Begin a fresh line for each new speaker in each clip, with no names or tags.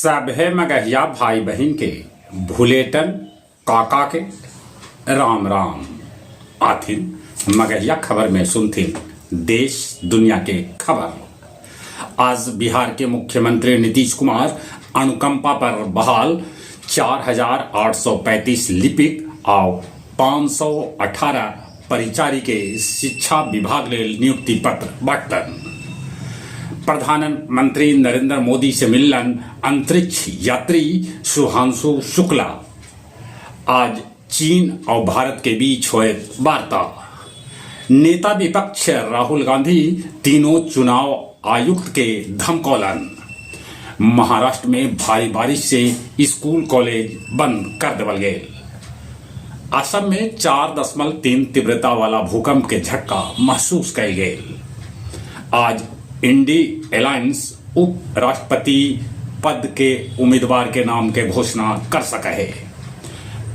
सभे मगहिया भाई बहिन के भुलेटन काका के राम राम। आथिन मगहिया खबर में सुनथिन देश दुनिया के खबर। आज बिहार के मुख्यमंत्री नीतीश कुमार अनुकंपा पर बहाल 4,835 लिपिक आउ 518 परिचारी के शिक्षा विभाग लेल नियुक्ति पत्र बाँटलन। प्रधानमंत्री नरेंद्र मोदी से मिललन अंतरिक्ष यात्री शुभांशु शुक्ला। आज चीन और भारत के बीच होयत वार्ता। नेता विपक्ष राहुल गांधी तीनों चुनाव आयुक्त के धमकौलन। महाराष्ट्र में भारी बारिश से स्कूल कॉलेज बंद कर देवल गेल। असम में 4.3 तीव्रता वाला भूकंप के झटका महसूस कयल गेल। आज इंडी अलायंस उप राष्ट्रपति पद के उम्मीदवार के नाम के घोषणा कर सके है।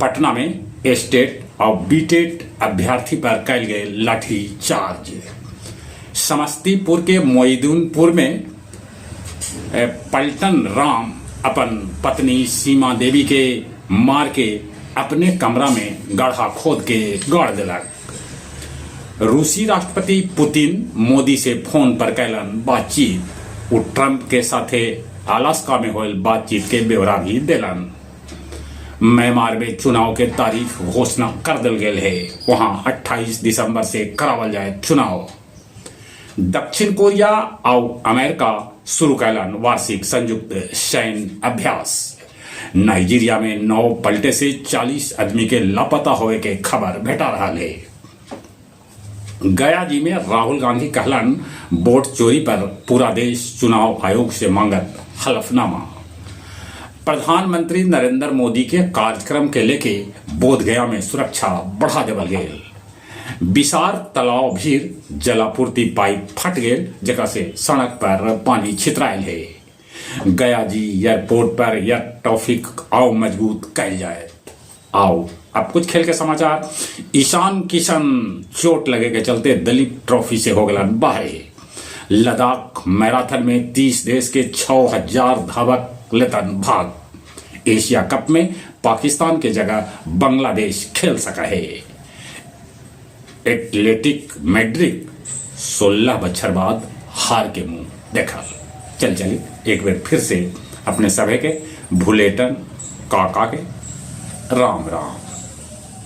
पटना में एस्टेट और बीटेट अभ्यर्थी पर कयल गेल लाठी चार्ज। समस्तीपुर के मोइदुनपुर में पलटन राम अपन पत्नी सीमा देवी के मार के अपने कमरा में गड्ढा खोद के गाड़ देलक। रूसी राष्ट्रपति पुतिन मोदी से फोन पर कैलन बातचीत। उ ट्रंप के साथे अलास्का में होल बातचीत के ब्यौरा भी देलन। म्यांमार में चुनाव के तारीख घोषणा कर दिल गेल है। वहां 28 दिसंबर से करावल जाए चुनाव। दक्षिण कोरिया और अमेरिका शुरू कैलन वार्षिक संयुक्त सैन्य अभ्यास। नाइजीरिया में नाव पलटे से 40 आदमी के लापता होए के खबर भेटा रहा है। गया जी में राहुल गांधी कहलन वोट चोरी पर पूरा देश चुनाव आयोग से मांगत हलफनामा। प्रधानमंत्री नरेंद्र मोदी के कार्यक्रम के लेके बोधगया में सुरक्षा बढ़ा देवल गेल। बिसार तालाब भीर जलापूर्ति पाइप फट गेल, जेकरा से सड़क पर पानी छितरायल है। गया जी एयरपोर्ट पर एयर ट्रैफिक आओ मजबूत कैल जाए। आओ अब कुछ खेल के समाचार। ईशान किशन चोट लगे के चलते दलीप ट्रॉफी से हो गलन बाहर। लद्दाख मैराथन में 30 देश के 6000 धावक लेतन भाग। एशिया कप में पाकिस्तान के जगह बांग्लादेश खेल सका है। एटलेटिक मैड्रिड 16 बछर बाद हार के मुंह देखा। चल चली एक बार फिर से अपने सभे के भुलेटन काका के राम राम।